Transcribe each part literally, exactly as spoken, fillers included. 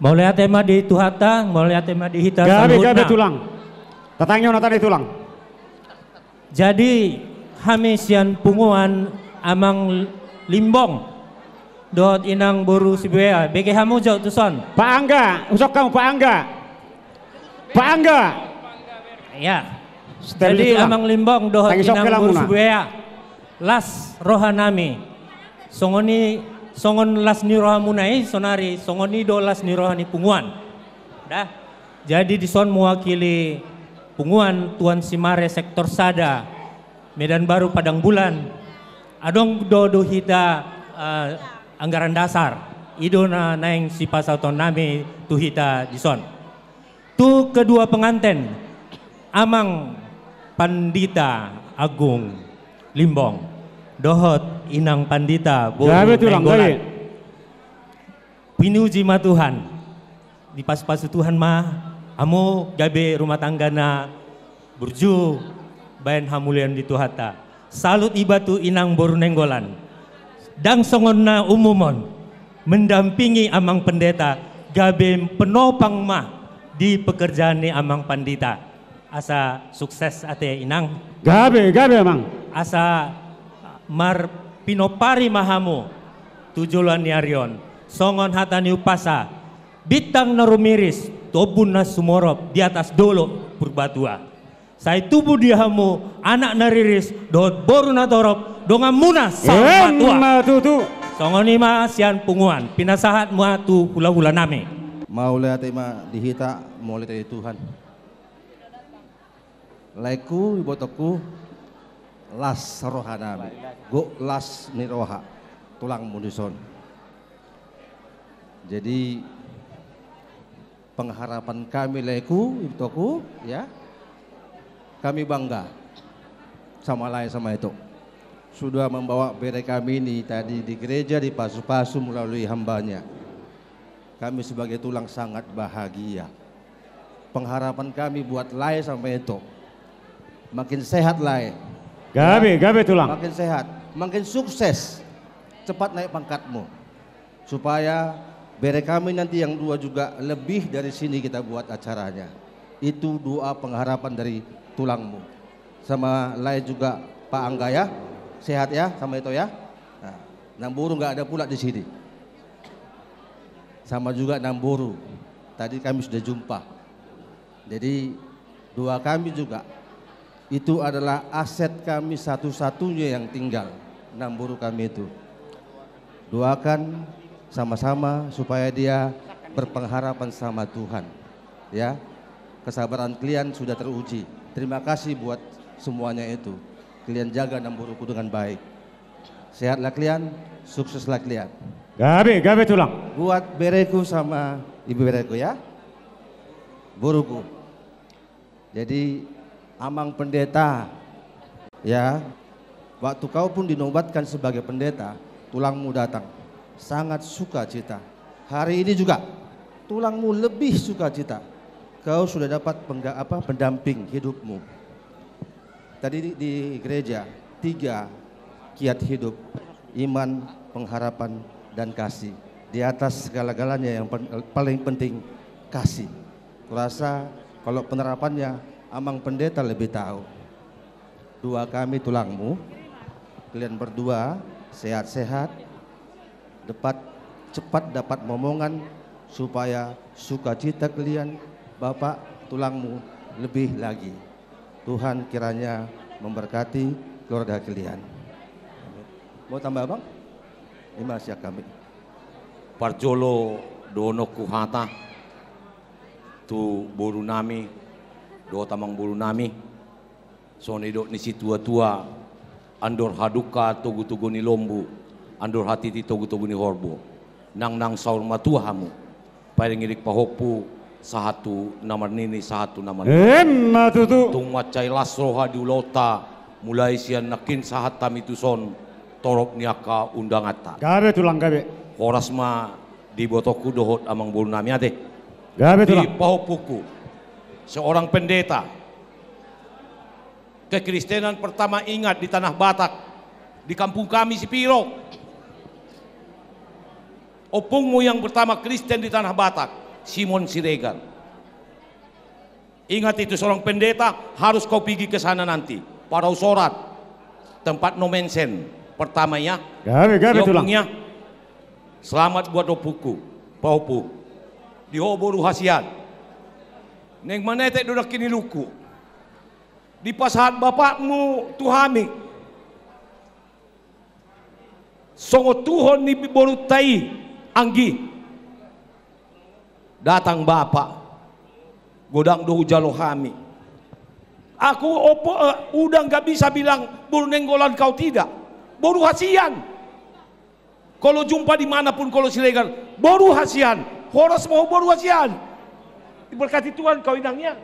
Mauliate ma di Tuhanta, mauliate ma di hita saluhutna. Gabe, gabe tulang. Tatangianghon hata ni tulang. Jadi hami sian punguan Amang Limbong dohot Inang boru Sibuea, bege hamu jo tuson. Pak Angga, husok hamu Pak Angga. Pak Angga. Ya. Jadi Amang Limbong dohot Inang boru Sibuea, las roha nami. Songon i, songon las ni rohamuna i, sonari songon i do las ni roha ni punguan. Dah. Jadi dison mewakili punguan Tuan Simare sektor sada, Medan Baru Padang Bulan. Adong do di hita, eh, anggaran dasar. I do na naeng sipasahaton nami tu hita dison. Tu kedua penganten, Amang Pandita Agung Limbong dohot Inang Pandita boru Nainggolan. Pinuji ma Tuhan. Dipasupasu Tuhan ma hamu gabe rumah tangga na burju, baen hamuliaon di Tuhanta. Salut iba tu Inang boru Nainggolan. Ndang songon na umum on, mendampingi Amang Pendeta, gabe penopang ma di pekerjaan ni Amang Pandita. Asa sukses ate Inang. Gabe, gabe Amang. Asa marpinompari ma hamu tu joloan ni ari on. Songon hata ni umpasa, bintang na rumiris, tombun na sumorop di atas dolok Purbatua. Sai tubu di hamu anak na riris dohot boru na torop, donganmuna saur matua. Emma tutu. Songon i ma sian punguan, pinasahat ma tu hulahula nami. Mauliate ma di hita, mauliate di Tuhan. Laengku, ibotongku, las roha nami, gok las ni roha tulangmu dison. Jadi pengharapan kami, laengku, ibotongku, ya, kami bangga sama lae sama ito sudah membawa bere kami ini tadi di gereja, dipasupasu melalui hambanya. Kami sebagai tulang sangat bahagia. Pengharapan kami buat lae sama ito, makin sehat lae. Gabe, gabe tulang. Makin sehat, makin sukses, cepat naik pangkatmu. Supaya bere kami nanti yang dua juga lebih dari sini kita buat acaranya. Itu doa pengharapan dari tulangmu. Sama lae juga Pak Angga ya, sehat ya sama ito ya. Nah, Namboru nggak ada pula di sini. Sama juga Namboru. Tadi kami sudah jumpa. Jadi doa kami juga, itu adalah aset kami satu-satunya yang tinggal, Namboru kami itu. Doakan sama-sama supaya dia berpengharapan sama Tuhan. Ya, kesabaran kalian sudah teruji. Terima kasih buat semuanya itu. Kalian jaga Namboruku dengan baik. Sehatlah kalian, sukseslah kalian. Gabe, gabe tulang. Buat bereku sama ibu bereku ya. Boruku. Jadi Amang Pendeta, ya, waktu kau pun dinobatkan sebagai pendeta, tulangmu datang. Sangat sukacita. Hari ini juga tulangmu lebih sukacita. Kau sudah dapat pengga-, apa, pendamping hidupmu. Tadi di, di gereja, tiga kiat hidup, iman, pengharapan, dan kasih. Di atas segala-galanya yang pen-, paling penting kasih. Kurasa kalau penerapannya Amang Pendeta lebih tahu. Doa kami tulangmu, kalian berdua sehat-sehat, dapat, cepat dapat momongan supaya sukacita kalian, Bapak, tulangmu lebih lagi. Tuhan kiranya memberkati keluarga kalian. Mau tambah, Bang? Ima sian hami. Parjolo dohononku hata tu boru nami dohot amang boru nami. Songon na nidok ni situa-tua, andor hadungka togu-togu ni lombu, andor hatiti togu-togu ni horbo. Nang, nang saur matua hamu. Paling irik pahompu, sahat tu na marnini, sahat tu na marnono. Emma tutu. Tung mansai las roha di ulaonta, mulai sian nangkin sahat hami tuson, torop ni angka undanganta. Gabe tulang, gabe. Horas ma di ibotongku dohot amang boru nami ate. Gabe tulang. Di pahompungku, seorang pendeta kekristenan pertama ingat di Tanah Batak, di kampung kami Sipiro. Ompungmu yang pertama Kristen di Tanah Batak. Simon Siregar. Ingat itu, seorang pendeta harus kau pigi ke sana nanti. Parau Sorat, tempat no mention pertama, ya. Gabe, gabe, Tulang. Selamat buat ompungku, pahompu. Di ho boru hasian. Naeng manetek do nangkin ilungku. Dipasahat bapakmu tu hami songon tuhon ni borunta i, anggi. Datang bapak, godang do hujalo hami. Aku opo, eh, udah nggak bisa bilang boru Nainggolan kau tidak. Boru hasian. Kalau jumpa di mana pun, kalau Siregar, boru hasian. Horas ma ho boru hasian. Diberkati Tuhan kau, inang, ya.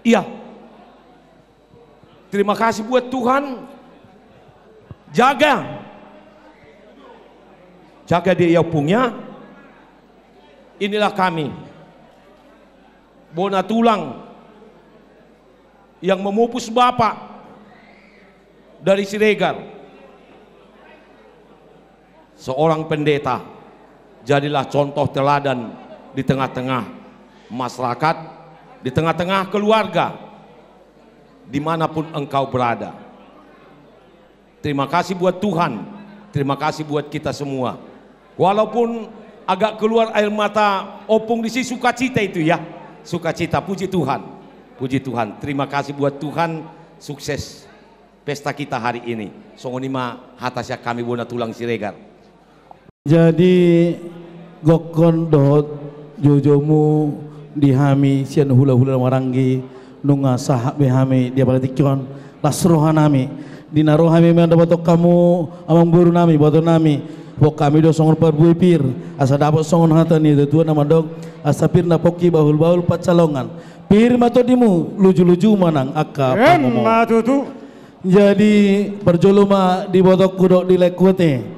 Iya. Terima kasih buat Tuhan. Jaga. Jaga dia, ya, ompung, ya. Inilah kami, bona tulang yang memupus bapak dari Siregar. Seorang pendeta, jadilah contoh teladan di tengah-tengah masyarakat, di tengah-tengah keluarga, dimanapun engkau berada. Terima kasih buat Tuhan, terima kasih buat kita semua. Walaupun agak keluar air mata, ompung, disi sukacita itu, ya. Sukacita, puji Tuhan. Puji Tuhan. Terima kasih buat Tuhan, sukses pesta kita hari ini. Songon i ma hata sian hami, bona tulang Siregar. Jadi, gokhon dohot joujoumu di hami sian hulahula na maranggi, nunga sahat be hami di apala tingki on las rohanami. Di na ro hami mandapothon hamu, amangboru nami, iboto nami, huboan hami do songon parbue pir, asa dapot songon hata ni natuatua na mandok, asa pir na pongki, bahulbahul pansalongan. Pir ma tondimu, lujuluju ma nang angka pangomoan. Emma tutu. Jadi, parjolo ma di ibotongku dohot di laengku, ate.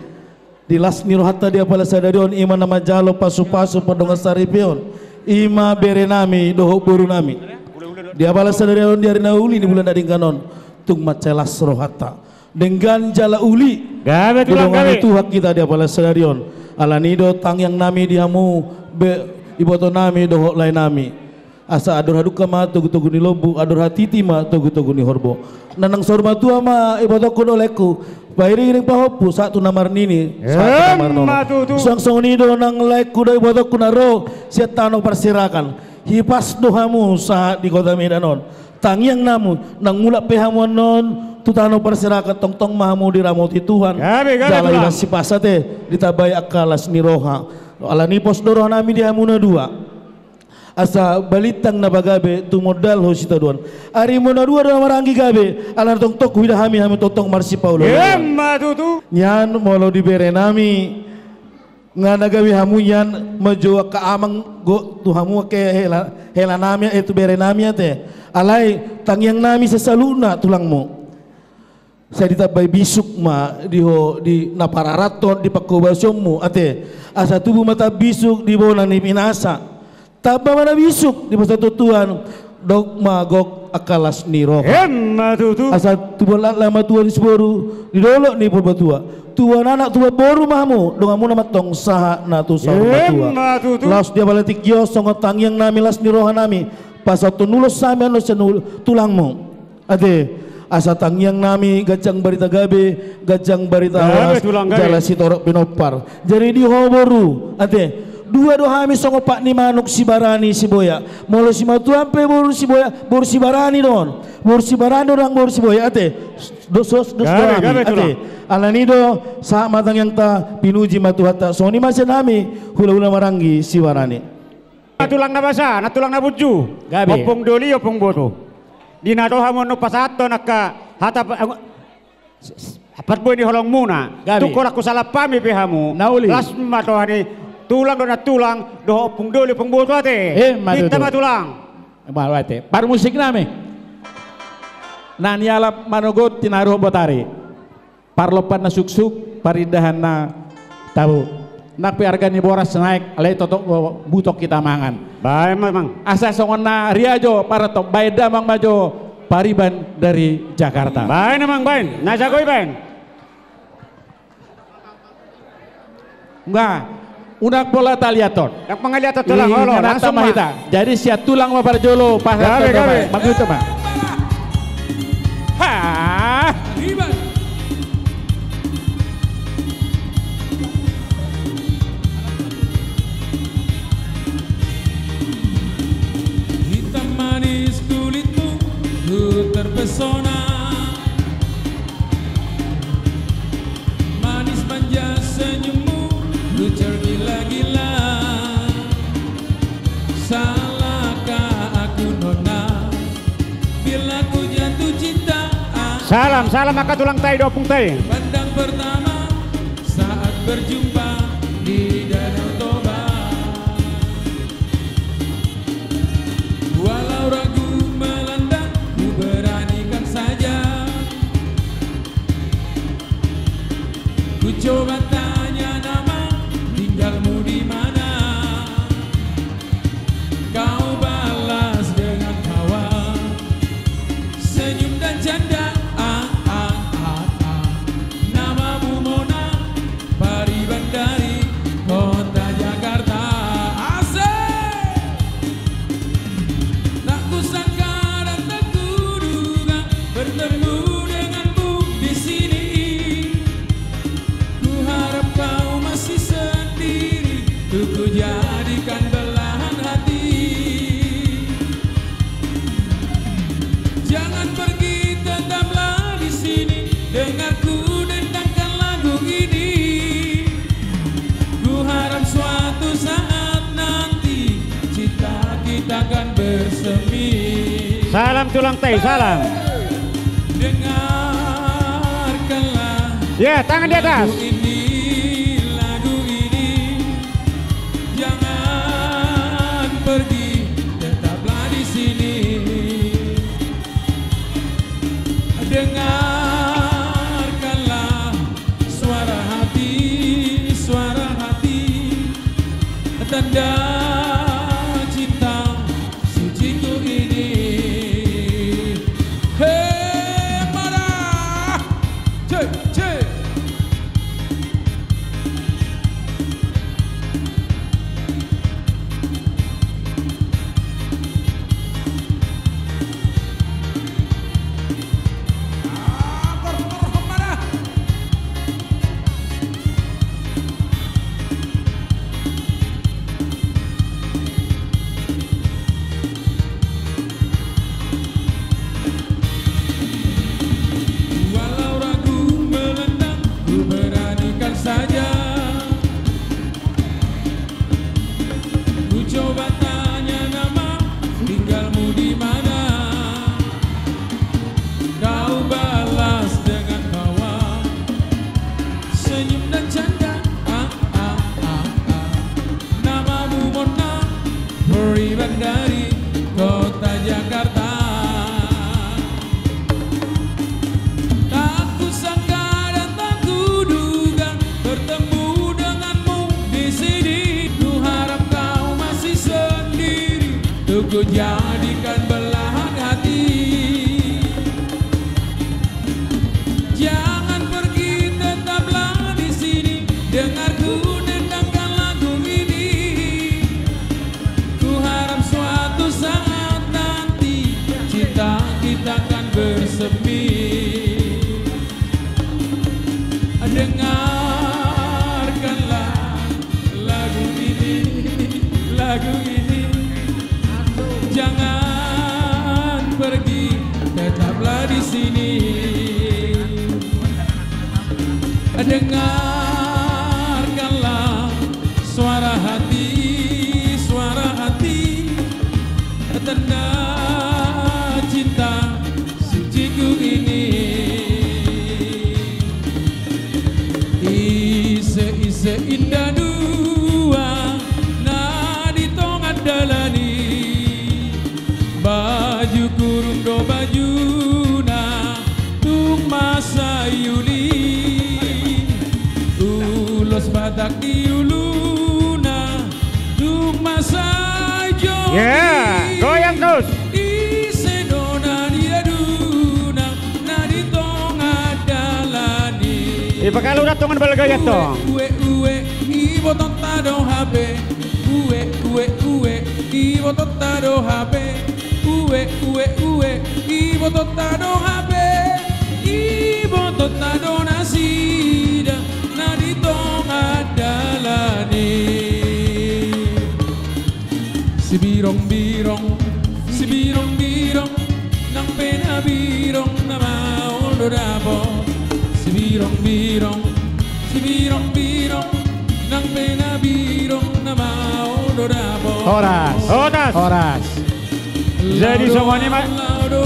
Di las ni rohanta di apala sadari on, i ma na manjalo pasupasu pardongansaripeon, i ma berenami dohot borunami. Di apala sadari on, di ari na uli ni bulan na denggan on, tung mansai las rohanta. Denggan jala uli. Gabe, Tulang, gabe. Didongani Tuhan hita di apala sadari on. Alani do tangiangnami di hamu, be, ibotonami dohot laenami. Asa andor hadungka ma togutogu ni lombu, andor hatiti ma togutogu ni horbo. Nanang saur matua ma ibotongku dohot laengku, pairingiring pahompu sahat tu na marnini, sahat tu na marnono. Emma tutu. Suang songon i do nang laengku dohot ibotongku na ro sian tano parserahan. Hipas do hamu sahat di kota Medan on. Tangiangnami, nang mulak pe hamu annon tu tano parserahan, tongtong ma hamu diramoti Tuhan. Gabe, gabe, Tulang. Jala hipas-hipas, ate, ditambai angka las ni roha. Alani pos do rohanami di hamu na dua. Asa balintang na pagabe tumundalhon sitadoan. Arimu na dua do na maranggi gabe, ala tongtong huida hami, hami tongtong marsipaolo. Emma tutu. Nian molo di berenami, nga na gabe hamu nian manjou angka amang, gokhon tu hamu angka hela, helanami, eh, tu berenami, ate. Alai tangiangnami sian saluhutna tulangmu. Sai ditambai bisuk ma di ho, di na pararathon, di pangkobasionmu, ate. Asa tubu ma tambisuk di bona ni pinasa. Tamba ma na bisuk di pasahaton Tuhan, dok ma gok angka las ni roha. Emma tutu. Asa tubuan laklak ma tubuan siboru di dolok ni Purbatua. Tubuan anak tubuan boru ma hamu, donganmuna ma antong sahat na tu saur matua. Emma tutu. Laos di apala tingki on songon tangiangnami las ni rohanami, pasahathon ulos hami annon sian ul-, tulangmu. Ate, asa tangiangnami ganjang barita gabe, ganjang barita horas, gabe, Tulang, gabe. Jala sitorop pinompar. Jadi di ho boru, ate, dua do hami songon pat ni manuk, Sibarani, Siboya. Molo simatuam pe boru Siboya, boru Sibarani do on. Boru Sibarani do nang boru Siboya, ate. Dos, dos, dos do hami, gabe, gabe, ate. Tulang. Alani do, sahat ma tangiangta, pinuji ma Tuhanta. Songon i ma sian hami, hulahula maranggi Sibarani. Tulang na basa, nantulang na burju. Gabe. Ompung doli, ompung boru. Di na ro hamu annon pasahathon angka hata pa-, ang-, s-, s-, parbue ni holongmuna. Gabe. Tung holan husalap hami pe hamu. Na uli. Las ma roha ni tulang dohot nantulang, dohot ompung doli, ompung boru, ate. Emma tutu. Hita ma, Tulang. Emma, ate. Parmusiknami. Na nialap manogot tinaruhon botari. Parlompan na suksuk, parindahan na tabo. Nang pe arga ni boras naek, alai totop bo-, butong hita mangan. Baen ma, Amang. Asa songon na riajo, paratop, baen damang ma jo, pariban dari Jakarta. Baen, Amang, baen. Na jago i baen. Nga, unang pola taliaton. Ndang mangaliaton tulang, olo, langsung ma hita. Jadi sian tulang ma parjolo, pasahat gabe, gabe. Manggiuto ma. Ha! Hitam manis kulitmu, ku terpesona. Manis manja senyummu, ku tergila-gila. Salahkah aku nona, bila ku jatuh cinta? Salam, salam angka tulang tai, ompung tai. Pandang pertama saat berjumpa di Danau Toba. Walau ragu melanda, ku beranikan saja. Ku coba tanya nama, tinggalmu di mana? Kau balas dengan tawa, senyum dan canda. Ah, ah, ah, ah. Namamu Mona, Pariban dari kota Jakarta. Asik. Tak kusangka dan tak kuduga bertemu denganmu di sini. Ku harap kau masih sendiri, untuk ku jadikan belahan hati. Jangan pergi, tetaplah di sini, dengar ku dendangkan lagu ini. Ku harap suatu saat nanti cinta kita akan bersemi. Salam tulang tai, salam. Dengarkanlah. Ya, tangan di atas. Lagu ini, lagu ini. Jangan pergi, tetaplah di sini. Dengarkanlah suara hati, suara hati, tanda cinta suciku ini. Hei, marah! Cek, cek. Walau ragu melanda, ku beranikan saja. Ku coba tanya nama, tinggalmu di mana? Kau balas dengan tawa, senyum dan canda. Ah, ah, ah, ah. Namamu Mona, Pariban dari kota Jakarta. Tak kusangka dan tak kuduga bertemu denganmu di sini. Ku harap kau masih sendiri, untuk ku jadikan belahan hati. Jangan pergi, tetaplah di sini, dengar ku dendangkan lagu ini. Ku harap suatu saat nanti cinta kita akan bersemi. Dengarkanlah lagu ini, lagu ini. Jangan pergi, tetaplah di sini. Dengarkanlah suara hati, suara hati, tanda cinta suciku ini. Ise, ise inda dua na di tonga dalan i. Baju kurung do bajuna tung mansai uli. Ulos Batak di uluna tung mansai jogi. Ya, goyang terus. Ise do na di aduna na di tonga dalan i. Ipakalurat tongan balga ya tong. Ue, ue, ue, i Ibotonta do hape, ue, ue, ue. Ibotonta do hape, ue, ue, ue. Ibotonta do hape, ibotonta do nasida na di tonga dalan i. Sibirongbirong, sibirongbirong, nang pe na birong na maol do dapot. Sibirongbirong, sibirongbirong, nang pe na birong na maol do dapot. Horas. Horas. Horas. Jadi songon i ma,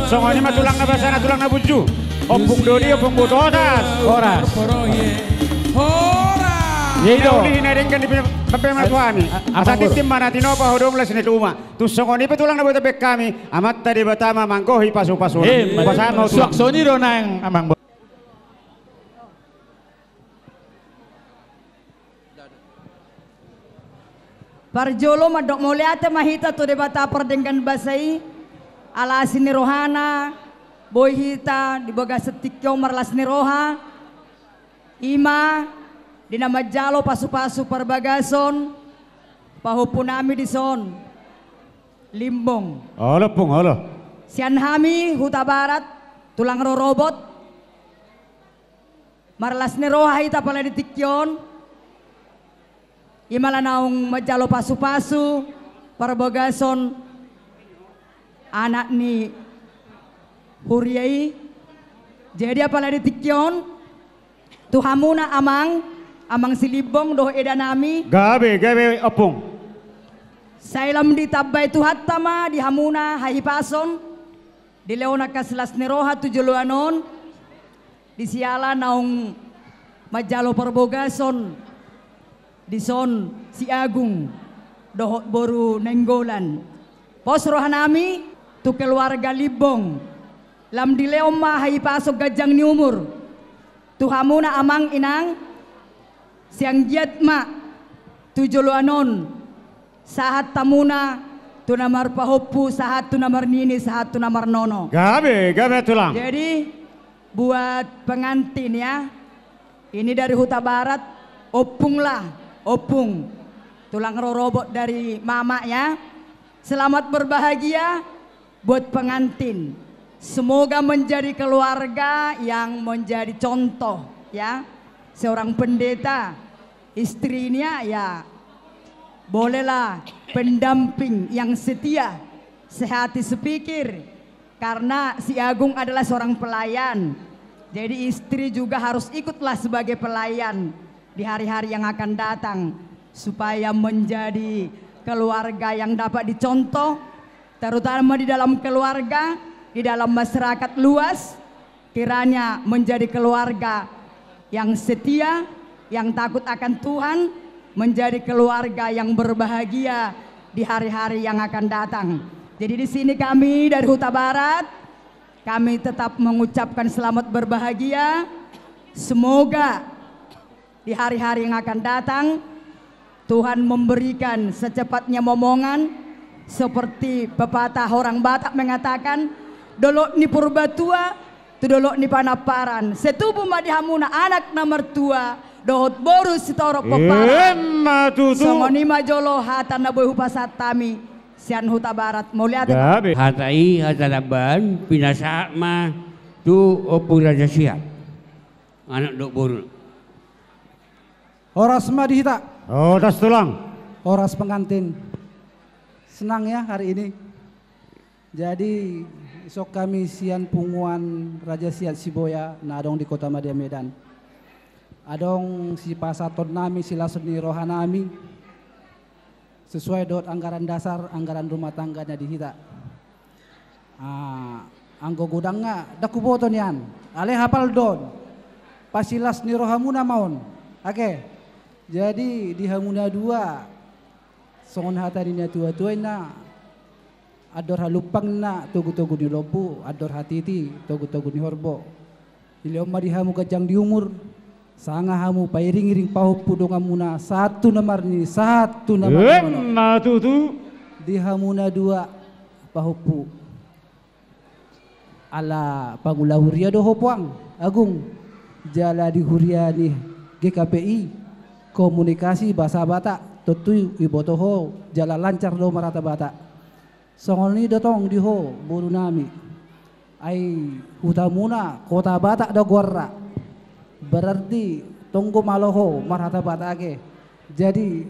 songon i ma tulang na basa na tulang na burju. Ompung do dia, ompung bototas. Horas. Horas. Jadi do. Uli hina denggan di pematuan i. Asa tintin mana tinopa hodong las ni tuma. Tu songon i pe tulang na boi tabe hami, Amanta Debata ma manggohi pasu-pasu. Pasahat ma tulang. Suak songon i do nang amang. Parjolo mandok mauliate ma hita tu Debata pardenggan basa i, ala asi ni rohana, boi hita di bagasan tingki on marlas ni roha, ima di na manjalo pasu-pasu parbagason, pahompu nami dison, Limbong. Olo, Pung, olo. Sian hami, Hutabarat, tulang rorobot, marlas ni roha hita pala di tingki on, ima ala naung manjalo pasu-pasu parbagason anak ni huria i. Jadi apala di tingki on, tu hamuna amang, amang si Limbong dohot eda nami. Gabe, gabe, Ompung. Sai lam ditambai Tuhanta ma di hamuna hahipason, dilehon angka silas ni roha tu joloan on, di siala naung manjalo parbagason dison si Agung dohot boru Nainggolan. Pos roha nami tu keluarga Limbong, lam dilehon ma hahipason ganjang ni umur tu hamuna amang inang, sai anggiat ma tu joloan on sahat hamuna tu na marpahompu, sahat tu na marnini, sahat tu na marnono. Gabe, gabe tulang. Jadi buat pengantin ya, ini dari Hutabarat, Ompung lah, Ompung, tulang rorobot dari mama ya. Selamat berbahagia buat pengantin. Semoga menjadi keluarga yang menjadi contoh ya. Seorang pendeta, istrinya ya bolehlah pendamping yang setia, sehati sepikir. Karena si Agung adalah seorang pelayan, jadi istri juga harus ikutlah sebagai pelayan di hari-hari yang akan datang, supaya menjadi keluarga yang dapat dicontoh, terutama di dalam keluarga, di dalam masyarakat luas, kiranya menjadi keluarga yang setia, yang takut akan Tuhan, menjadi keluarga yang berbahagia di hari-hari yang akan datang. Jadi di sini kami dari Hutabarat, kami tetap mengucapkan selamat berbahagia. Semoga di hari-hari yang akan datang, Tuhan memberikan secepatnya momongan, seperti pepatah orang Batak mengatakan, dolok ni Purbatua, tu dolok ni Panamparan. Sai tubu ma di hamuna anak na martua, dohot boru sitorop pomparan. Ima tutu. Songon i ma jolo hata na boi hupasahat hami sian Hutabarat. Mauliate. Gabe. Hata i, hata na baen, pinasahat ma tu Ompung Raja Siap. Anak dohot boru. Horas ma di hita. Horas tulang. Horas pengantin. Senang ya hari ini. Jadi, isok hami sian punguan Raja Siap Siboya na adong di Kota Madya Medan. Adong sipasahaton nami, silas ni roha nami. Sesuai dohot anggaran dasar, anggaran rumah tangga na di hita. Ah, anggo godangna, ndang huboto nian. Alai hapal do on. Pasilas ni rohamuna ma on. Oke. Jadi, di hamuna dua, songon hata ni na tua-tua inna, andor halumpang inna togu-togu ni lombu, andor hatiti togu-togu ni horbo. Dilehon ma di hamu ganjang di umur, sanga hamu pairing-iring pahompu donganmuna, sahat tu na marnini, sahat tu na marnono. Ima tutu. Di hamuna dua pahompu. Ala pangula huria do ho, Puang Agung, jala di huria ni G K P I. Komunikasi bahasa Batak, tontu iboto ho jala lancar do marhata Batak. Songon i do tong di ho, boru nami. Ai hutamuna Kota Batak do goarna. Berarti tonggo malo ho marhata Batak ake. Jadi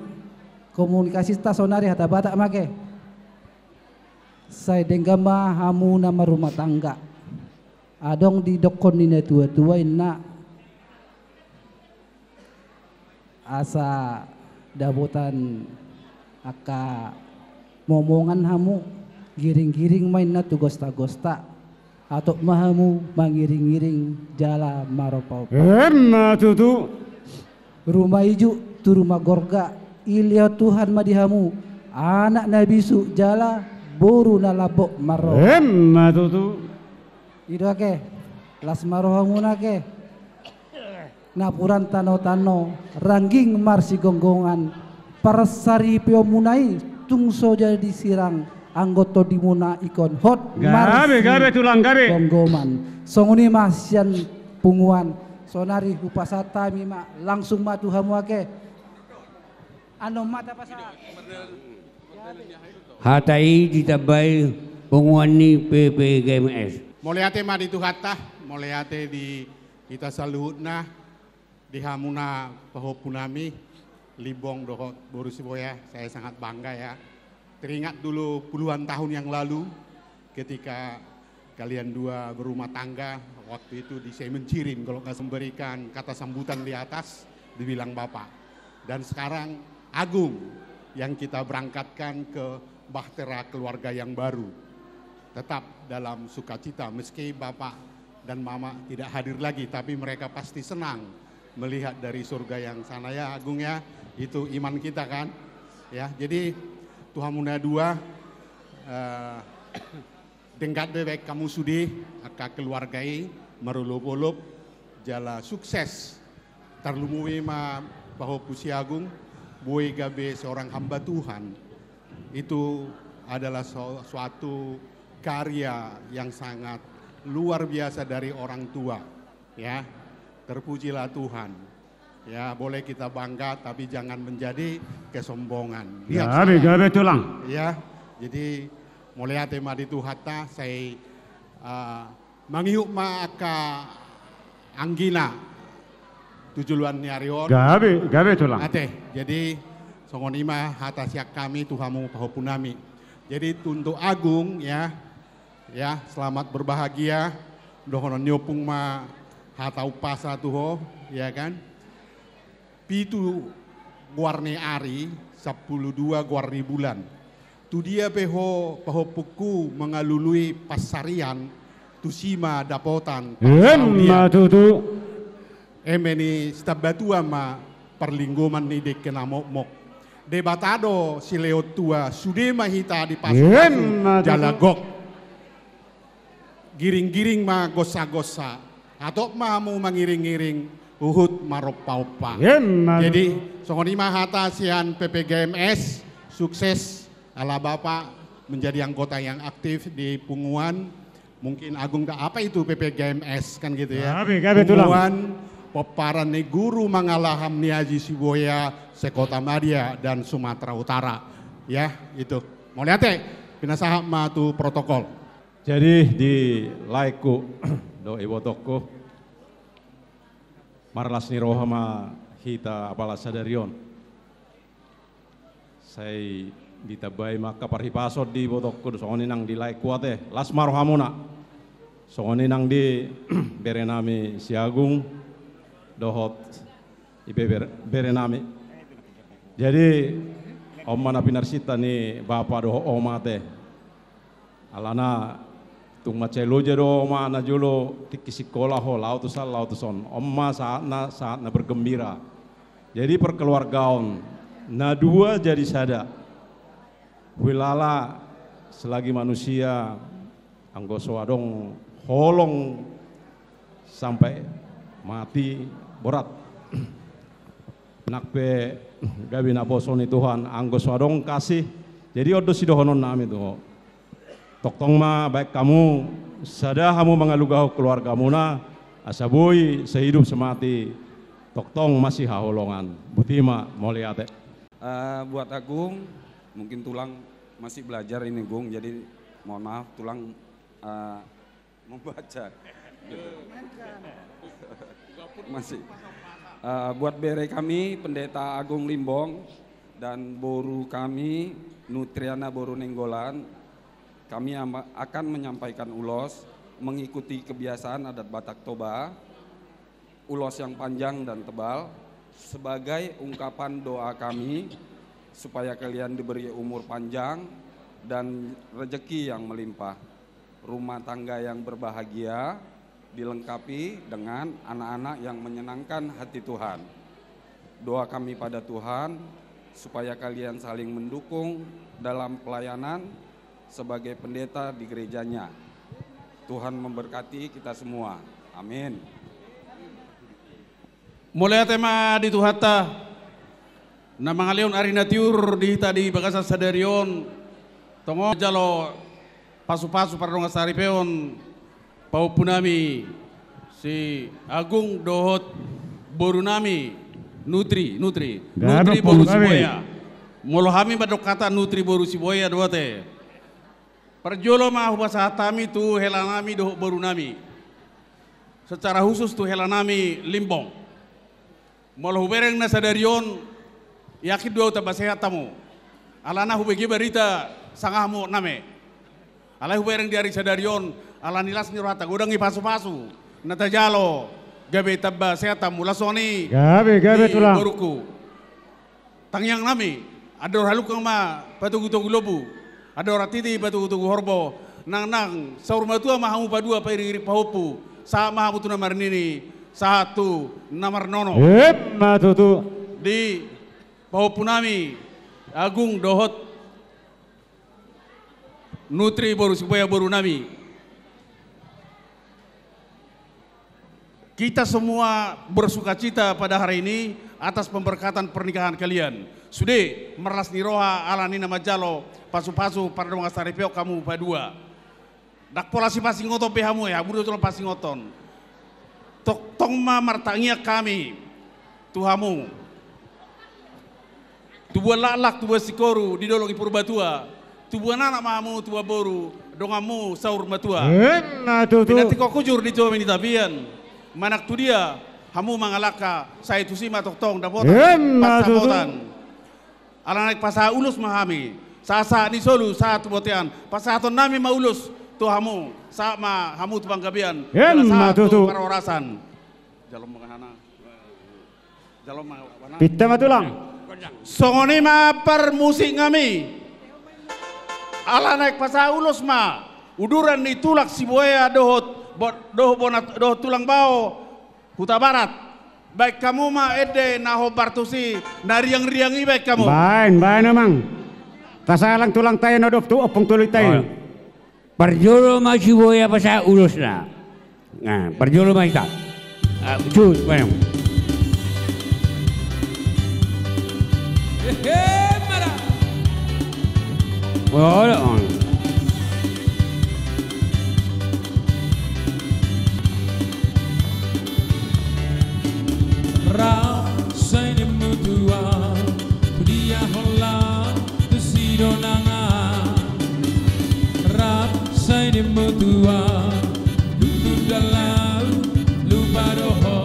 komunikasita sonari hata Batak ma ake. Sai denggan ma hamu na marrumah tangga. Adong didokkon ni na tua-tua inna, asa dapotan angka momongan hamu, giring-giring ma inna tu gosta-gosta. Hatop ma hamu mangiring-iring jala marompa-ompa. Emma tutu. Ruma ijuk tu ruma gorga, dilehon Tuhan ma di hamu anak na bisuk jala boru na lambok marroha. Emma tutu. I do ake, las ma rohamuna ake. Napuran tano-tano, rangging marsigonggongan, parsaripeonmuna i tung so jadi sirang, anggo tondimuna ingkon hot. Gabe, gabe, tulang, gabe. Marsigonggoman. Songon i ma sian punguan. Sonari hupasahat hami ma, langsung ma tu hamu ake. Annon ma tapasahat. Hata i ditambai punguan ni P P G M S. Mauliate ma di Tuhanta, mauliate di hita saluhutna, di hamuna pahompu nami, Limbong dohot boru Siboya, saya sangat bangga ya. Teringat dulu puluhan tahun yang lalu, ketika kalian dua berumah tangga, waktu itu di Semen Cirim, kalau nggak memberikan kata sambutan di atas, dibilang Bapak. Dan sekarang Agung yang kita berangkatkan ke bahtera keluarga yang baru. Tetap dalam sukacita, meski Bapak dan Mama tidak hadir lagi, tapi mereka pasti senang melihat dari surga yang sana ya, Agung ya. Itu iman kita kan? Ya, jadi tu hamuna dua, eh, denggan do baen hamu sude angka keluarga i, marolopolop, jala sukses. Tarlumobi ma pahompu si Agung, boi gabe seorang hamba Tuhan. Itu adalah su-, suatu karya yang sangat luar biasa dari orang tua, ya. Terpujilah Tuhan. Ya, boleh kita bangga, tapi jangan menjadi kesombongan. Lihat gabe, saya. Gabe, tulang. Ya, jadi mauliate ma di Tuhanta, sai, eh, mangihut ma angka anggina tu joloan ni ari on. Gabe, gabe, tulang. Ate, jadi songon i ma hata sian hami tu hamu pahompu nami. Jadi untuk Agung, ya, ya, selamat berbahagia. Dohonon ni ompung ma hata umpasa tu ho, ya kan? Pitu goar ni ari, sampulu dua goar ni bulan. Tu dia pe ho pahompungku mangalului pansarian, tusi ma dapotan. Emma tutu. Eme ni sitambatua ma parlinggoman ni dengke na mokmok. Debata do silehon tua, sude ma hita dipasupasu. Emma tutu. Jala gok. Giring-giring ma gonsa-gonsa, hatop ma hamu mangiring-iring, huhut marompa-ompa. Emma tutu. Jadi songon i ma hata sian P P G M S, sukses ala Bapak menjadi anggota yang aktif di punguan. Mungkin Agung tak apa itu P P G M S kan gitu ya. Gabe, gabe, tulang. Punguan Pomparan ni Guru Mangalaham ni Aji Siboya se-Kota Madya dan Sumatera Utara. Ya, itu. Mauliate, pinasahat ma tu protokol. Jadi di laengku dohot ibotongku, marlas ni roha ma hita apala sadari on. Sai ditambai ma angka parhipason di ibotongku, songon i nang di laengku ate, las ma rohamuna. Songon i nang di bere nami si Agung dohot i pe bere, bere nami. Jadi on ma na pinarsinta ni bapa dohot oma ate. Alana tung mansai loja do oma na jolo tingki sikola ho, laho tusan, laho tuson. On ma saatna, saatna bergembira. Jadi perkeluargaon na dua jadi sada. Huilala selagi manusia, anggo so adong holong sampai mati borat. Nang pe gabe naposo ni Tuhan, anggo so adong kasih. Jadi on do sidohonon nami tu ho. Tongtong ma baen hamu, sada hamu mangalugahon keluargamuna, asa boi sehidup semati Tongtong masihaholongan. Boti ma, mauliate. Eh, buat Agung, mungkin tulang masih belajar ini, Gung, jadi mohon maaf, tulang, eh, membaca. Masih. Eh, buat bere kami, Pendeta Agung Limbong, dan boru kami, Nutriana boru Nainggolan, kami ama-, akan menyampaikan ulos mengikuti kebiasaan adat Batak Toba. Ulos yang panjang dan tebal sebagai ungkapan doa kami supaya kalian diberi umur panjang dan rezeki yang melimpah, rumah tangga yang berbahagia, dilengkapi dengan anak-anak yang menyenangkan hati Tuhan. Doa kami pada Tuhan supaya kalian saling mendukung dalam pelayanan sebagai pendeta di gerejanya. Tuhan memberkati kita semua. Amin. Mauliate ma di Tuhanta, na mangalehon ari na tiur di hita di bagasan sadari on, tongon jalo pasu-pasu pardongan saripeon, pahompu nami si Agung dohot boru nami Nutri, Nutri, Nutri boru Sibuaya. Molo hami mandok hata Nutri boru Sibuaya do ate. Parjolo ma hupasahat hami tu hela nami dohot boru nami. Secara khusus tu hela nami Limbong. Molo hubereng na sadari on, yakin do ahu tamba sehat hamu. Alana hubege barita sanga hamu name. Alai hubereng di ari sadari on, ala ni las ni rohanta godang i pasu-pasu na tajalo, gabe tamba sehat hamu. Laos songon i. Gabe, gabe, di tulang. Borungku. Tangiang nami, andor halungkang ma patogu-togu lombu, andor hatiti patogu-togu horbo, nang, nang saur matua ma hamu padua pairing-iring pahompu, sahat ma hamu tu na marnini, sahat tu na marnono. Emma tutu. Di pahompu nami Agung dohot Nutri boru Sibuaya boru nami. Kita semua bersukacita pada hari ini atas pemberkatan pernikahan kalian. Sude marlas ni roha ala ni na manjalo pasu-pasu pardongan saripeon hamu padua. Ndang pola sipasingoton be hamu, ya, hamu do jolo pasingoton. Tongtong ma martangiang hami tu hamu. Tubuan laklak, tubuan singkoru di dolok ni Purbatua. Tubuan anak ma hamu, tubuan boru, donganmu saur matua. Emma tutu. Pinantikhon hujur di topi ni tapian. Manang tudia hamu mangalangka, sai tusi ma tongtong dapotan. Emma tutu. Pansamotan. Ala naeng pasahat ulos ma hami, sahat-sahat ni solu sahat tu bontean, pasahaton nami ma ulos tu hamu, sahat ma hamu tu panggabean. Emma tutu. Sahat tu parhorasan. Jalo ma hana. Jalo ma hana. Pinta ma tulang. Songon i ma parmusik nami. Ala naeng pasahat ulos ma uduran ni tulang Sibuaya dohot bo-, dohot bona-, dohot tulang bao Hutabarat. Baen hamu ma ende na hombar tusi, na riang-riang i baen hamu. Baen, baen amang. Tasalang tulang tai na dob tu ompung tolu tai. Oh. Parjolo ma Sibuaya pasahat ulosna. Nah, parjolo ma hita. Ah, cus, baen. Hehe, mara. Olo. Rap sai nimmu tuan, tu dia holan tu sidongan. Rap sai nimmu tuan, tutu ndang lau lupa do ho.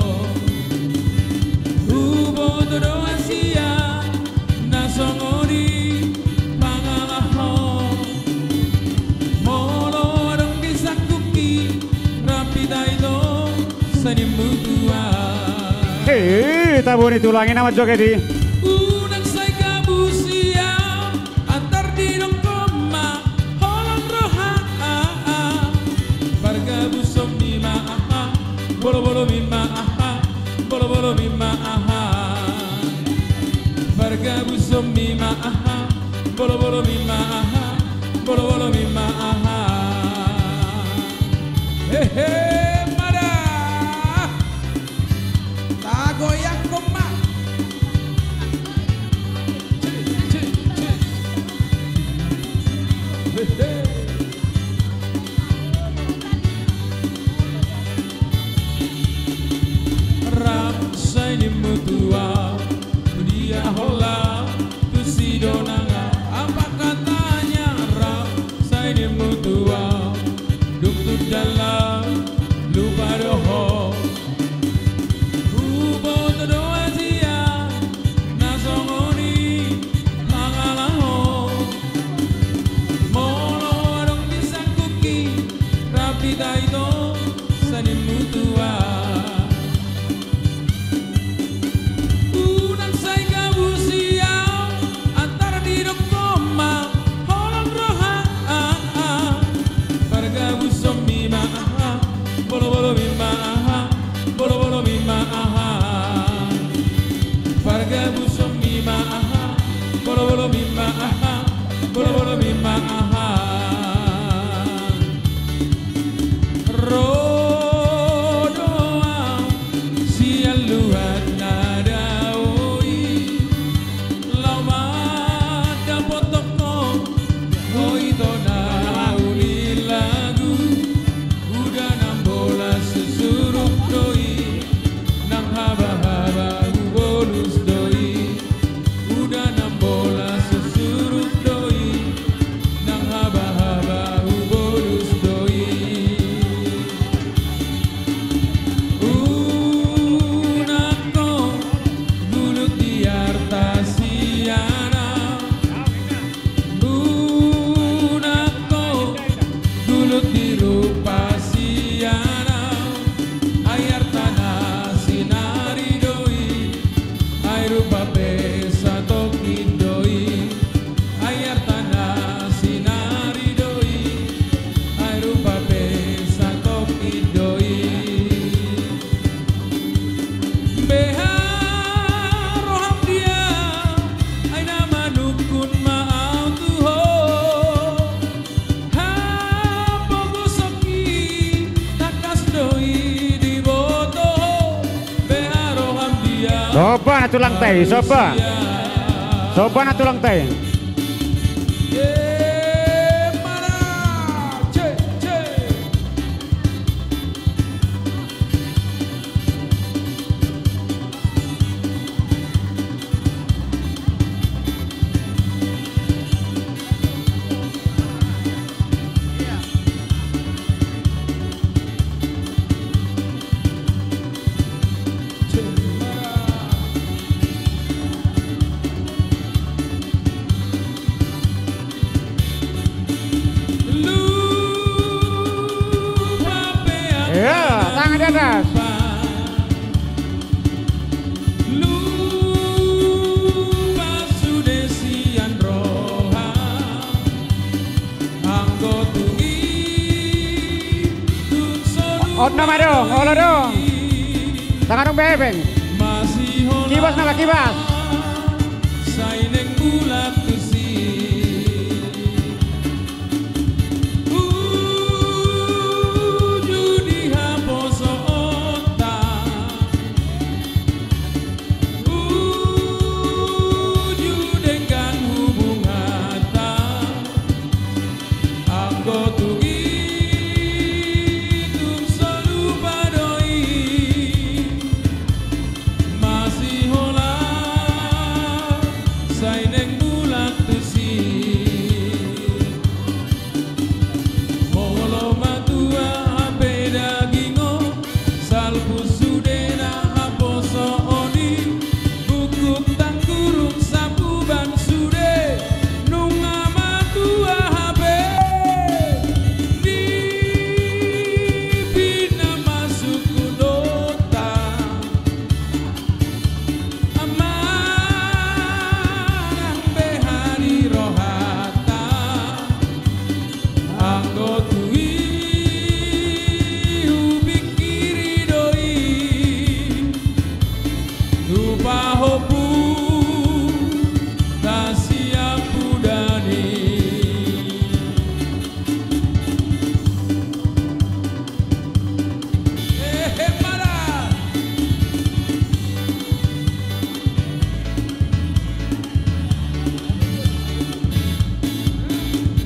Huboto do hasian na songon i mangalahon. Molo adong di sangkupki, rap hita ito sai nimmu tuan. Hei, tabo ni tulang i nama joget i. Unang sai gabu sian antar didok ma holan roha. Pargabuson ni ma aha, bolobolo ni ma aha, bolobolo ni ma aha. Pargabuson ni ma aha, bolobolo ni ma aha, bolobolo ni ma aha. Hehe, mada. Tagoyangkon ma. Rap sai nimmu Bima aha, bolo-bolo bima aha. Ro do au sian luat na dao i, laho mandapothon ho, ho ito na uli lagu. Uda enam bolas susuruk do i, nang haba-haba hubolus do i. Uda enam bolas susuruk do i, nang haba-haba hubolus do i. Unang ho gulut di arta sian au. Unang ho gulut di rupa sian au. Ai arta na sinari do i, ai rupa pe satongkin do i. Ai arta na sinari do i, ai rupa pe satongkin do i. Beha roham dia, ai na manungkun ma au tu ho. Hapogoson i tangkas do i diboto ho. Beha roham dia. Soba na tulang tai, soba. Soba na tulang tai. Iya, tangan di atas. Ot nama dong, olo dong. Tangan dong bebeng. Kibas nama, kibas. Uju di haposoonta, uju denggan hubunganta, anggo tung i tung so lupa do i. Masihola sai naeng mulak tusi. Molo matua hape daging on, salpu sudena haposoon i, bungkuk tanggurung sapuban sude, nunga matua hape di pina masuk tu dota. Amang beha di rohanta, anggo tu i hupingkiri do i, tu pahompu tasiampu dani.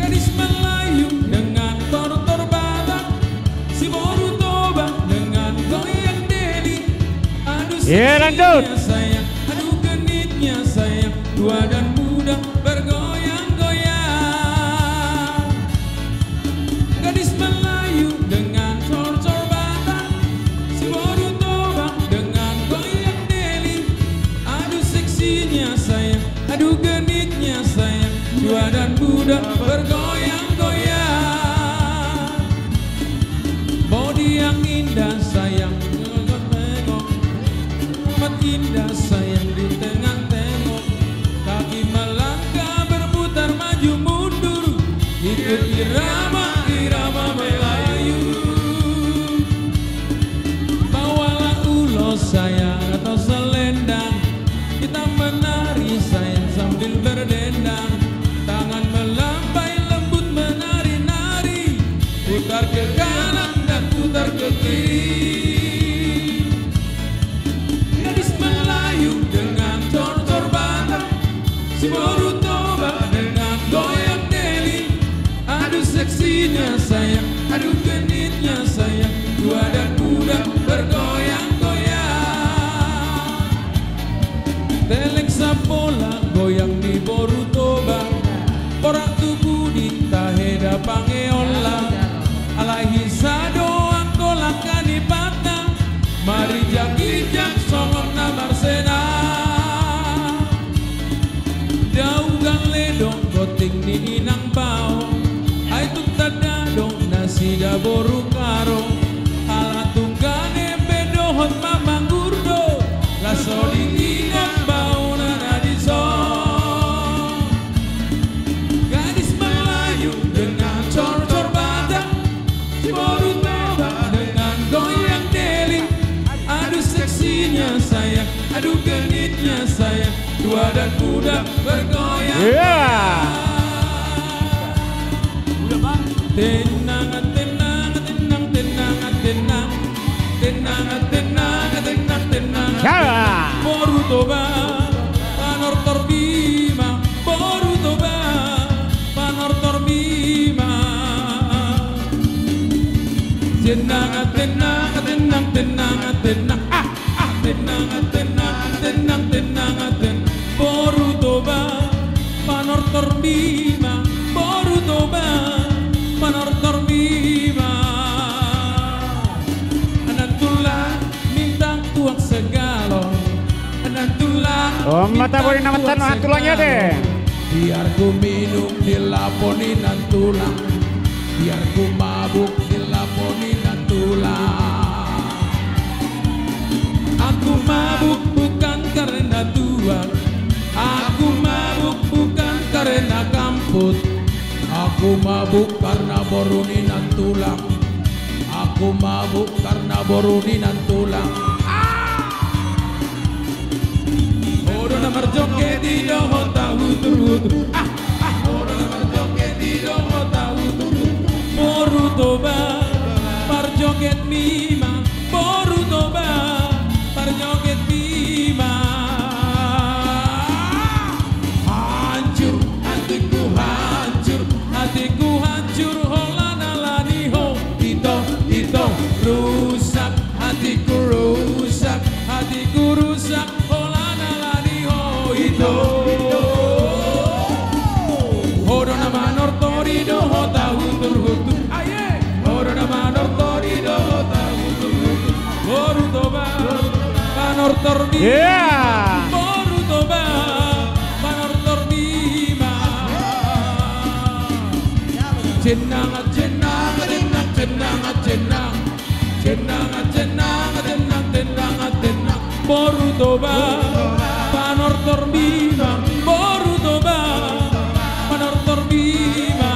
Gadis Melayu dengan tortor Batak, si boru Toba dengan goyang deli. Aduh, iya, lanjut. Seksinya sayang, aduh, genitnya sayang, tua dan muda bergoyang-goyang. Gadis Melayu dengan cor-cor Batak, si boru Toba dengan goyang deli. Aduh, seksinya sayang, aduh, genitnya sayang, tua dan muda bergoyang-goyang. Bodi yang indah sayang, tengok-tengok. Amat indah sayang di tengah tengok. Kaki melangkah berputar maju mundur, ikut irama, irama Melayu. Bawalah ulos sayang atau selendang, kita menari sayang sambil berdendang. Bergoyang-goyang. Teleng sambola goyang ni boru Toba. Borat tu pudi taheda pangeonla. Alai hisa do anggo langka ni patna. Marinjak-injak songon na marsena. Daugan ledong gotik ni inang bao. Ai tung tanda do nasida boru Karo. Ala tung gabe dohot mamanggur do. Laos so diingot baona na dison. Gadis Melayu dengan cor-cor Batak. Si boru Toba dengan goyang Delhi. Aduh seksinya sayang, aduh genitnya sayang. Tua dan muda bergoyang. Iya. Tenang, tenang, tenang, tenang, tenang. Tenang, tenang, tenang, tenang. Siapa? Boru Toba, Panortor Bima, boru Toba, Panortor Bima. Tenang, tenang, tenang, tenang, tenang. Ah, ah, tenang, tenang, tenang, tenang, tenang. Boru Toba, Panortor Bima, boru Toba, Panortor Bima. Nantulang minta tuak segalon. Nantulang. Oh, minta mata bodi nama tuak tanu, ah, tulang ya segalon. Deh. Biar ku minum di lapo ni nantulang. Biar ku mabuk di lapo ni nantulang. Aku mabuk bukan karena tuak. Aku mabuk bukan karena kamput. Aku mabuk karena boru ni nantulang. Aku mabuk karena boru ni nantulang. Ah! Ho do na marjoget i dohot au hutur-hutur. Ah, ah, ho do na marjoget i dohot au hutur-hutur. Boru Toba, parjoget mi ma. Boru Toba, parjoget mi ma. Hancur, hatiku hancur, hatiku hancur, holan ala ni ho. Ito, ito, rusak, hatiku rusak, hatiku rusak, holan ala ni ho ito. Ho do na manortor i dohot au hutur-hutur. Aye. Ho do na manortor i dohot au hutur-hutur. Boru Toba, Panortor Bima. Iya. Boru Toba, Panortor Bima. Cenang, cenang, cenang, cenang, cenang. Cenang, cenang, cenang, cenang, cenang. Boru Toba, Panortor Bima. Boru Toba, Panortor Bima.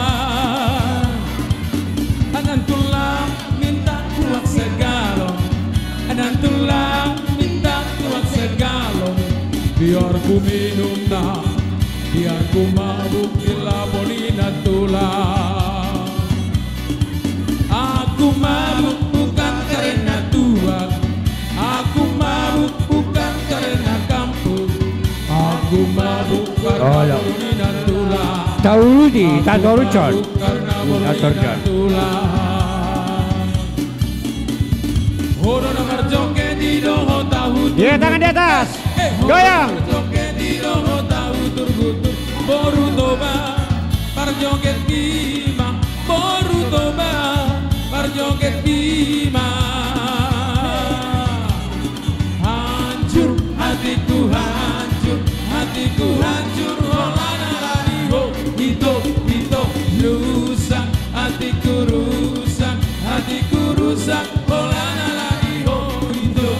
Nantulang minta tuak segalon. Nantulang minta tuak segalon. Biar ku minum na. Biar ku mabuk di lapo ni nantulang. Aku mabuk bukan karena tuak. Aku mabuk bukan karena kamput. Aku mabuk karena boru ni nantulang. Tahu di, tahu di, Cor. Tahu di, Cor. Ho do na marjoget i dohot au hutur-hutur. Iya, tangan di atas. Goyang. Boru Toba, parjoget mi ma. Boru Toba, parjoget mi ma. Hancur, hatiku hancur, hatiku hancur, holan ala ni ho ito, ito. Rusak, hatiku rusak, hatiku rusak, holan ala ni ho ito.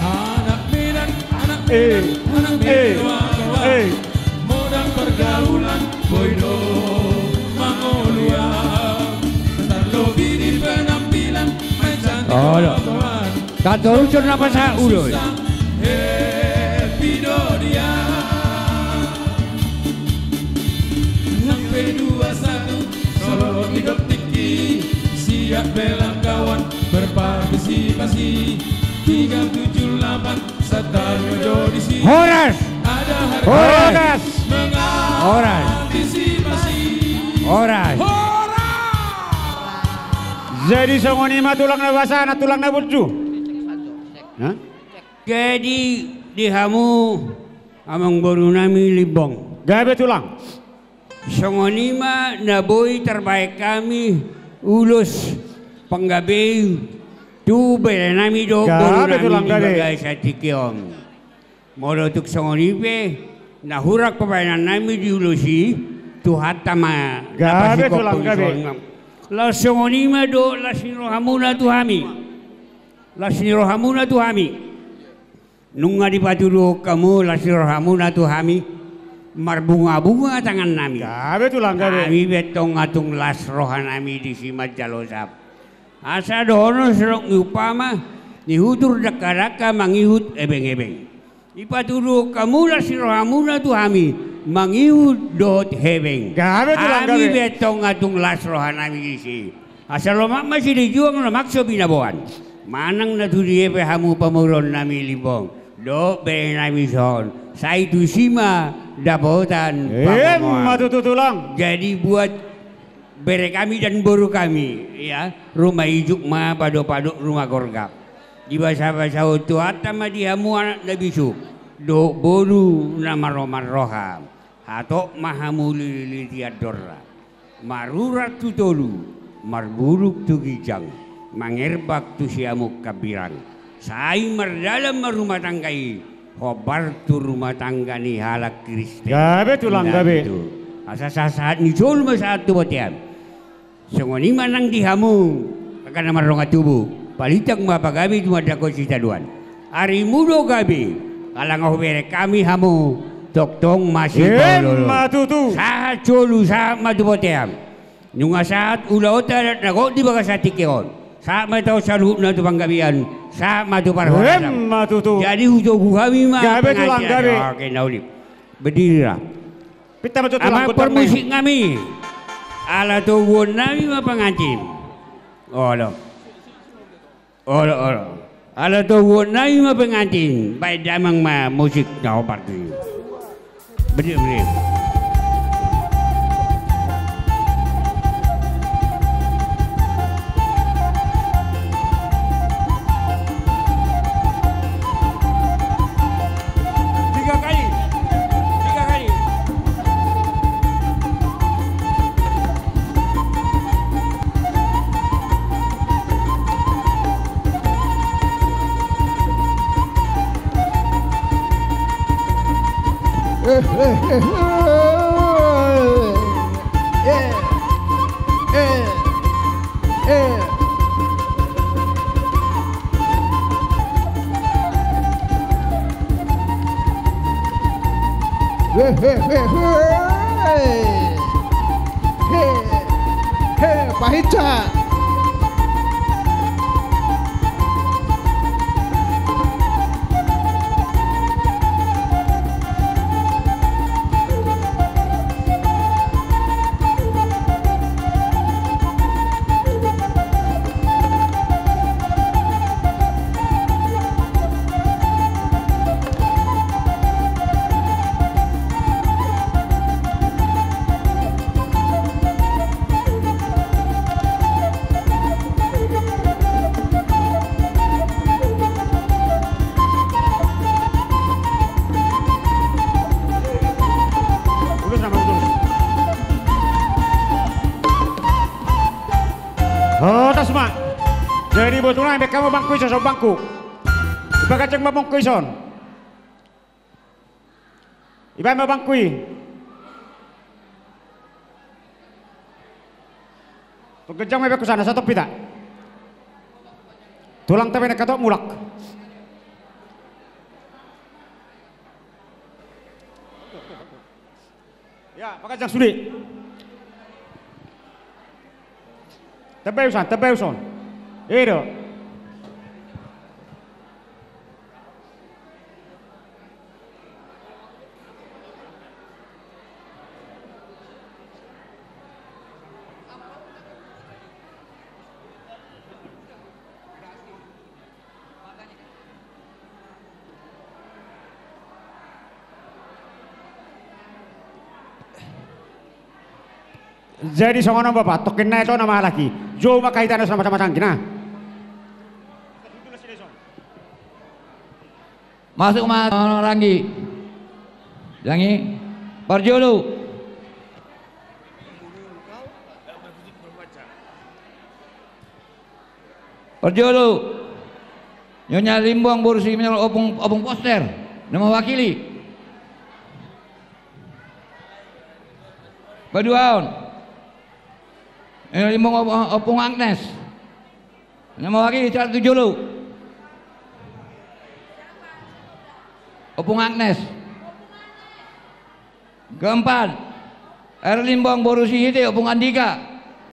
Anak Medan, anak Medan, anak Medan, eh, eh. Modal pergaulan, boi do mangolu au. Tarlobi di penampilan, main cantik. Tanto ucur na pasa ulo. Happy do dia. Nang P dua satu, Solo, Tigor, Tiki, siap bela kawan, berpartisipasi. Tiga tujuh delapan, Satari Mejo di sini. Horas. Ada harga. Horas. Horas. Mengantisipasi. Horas. Horas. Jadi songon i ma tulang na basa, na tulang na burju. Hah? Jadi di hamu amangboru nami Limbong. Gabe tulang. Songon i ma na boi tarbahen hami ulos panggabei tu bere nami dohot boru nami di bagasan tingki on. Molo tung songon i pe na hurang pambahenan nami di ulos i, Tuhanta ma na pasikophon. Laos songon i ma dohot las ni rohamuna tu hami. Las ni rohamuna tu hami. Nunga dipatuduhon hamu las ni rohamuna tu hami, marbungabunga tangan nami. Gabe tulang, gabe. Hami pe antong tung las roha nami disi manjalo sahap. Asa dohonon songon ni umpama ni hutur dangkadangka mangihut ebengebeng. Dipatuduhon hamu las ni rohamuna tu hami mangihut dohot hebeng. Gabe tulang, gabe. Hami pe antong tung las roha nami disi. Asa lomak ma silinjuang, lomak so binaboan. Manang na tu dia pe hamu pamoruon nami Limbong dohot bere nami son, sai tusi ma dapotan pangomoan. Emma tutu tulang. Jadi buat bere kami dan boru kami, ya, ruma ijuk ma padopadok ruma gorga. Dibasabasahon Tuhanta ma di hamu anak na bisuk dohot boru na maroman roha. Hatop ma hamu liliti andorna, marurat tu tolu, marbulung tu ginjang, mangerbak tu siamun hambirang. Sai mardalan ma rumah tangga i, hombar tu rumah tangga ni halak Kristen. Gabe tulang, gabe. Asa sahat-sahat ni solu ma sahat tu bontean. Songon i ma nang di hamu angka na mardongan tubu, palintang ma pagabe tumandangkon sitadoan. Arimu do gabe, ala nga hubereng hami hamu, tongtong ma sipaolo. Emma tutu. Sahat solu, sahat ma tu bontean. Nunga sahat ulaonta adat na gok di bagasan tingki on, sahat ma taon saluhutna tu panggabean, sahat ma tu parhorasan. Emma tutu. Jadi hutogu hami ma. Gabe tulang, gabe. Oke, na uli. Berdirilah. Pinta ma jo tulang. Amang parmusik nami, ala toguon nami ma pengantin. Olo. Olo, olo. Ala toguon nami ma pengantin, baen damang ma musik na hombar tu i. Berdiri, berdiri. Tiga kali. Tiga kali. He, he, he, he. He, he, pahinsa. Ulos nama ulos. Horas ma. Jadi botul nai, baen hamu bangku i, sosok bangku. Ipaganjang ma bangku i son. Ibaen ma bangku i. Tung ganjang ma i bangku sana, sahat tu hita. Tulang tabe na hatop mulak. Ya, paganjang sude. Tabaen son, tabaen son. I do. Jadi songon on Bapak, tongkin na eto nama lagi. Jou ma hita na sama-sama tangki na. Masuk ma Ranggi. Ranggi. Parjolo. Parjolo. Nyonya Limbong boru Simanjorang, Opung, Opung Poster. Na mewakili. Paduahon. Nyonya Limbong Op-, Opung Agnes. Na mewakili, sahat tu jolo. Opung Agnes. Keempat, R Limbong boru Sihite, Opung Andika.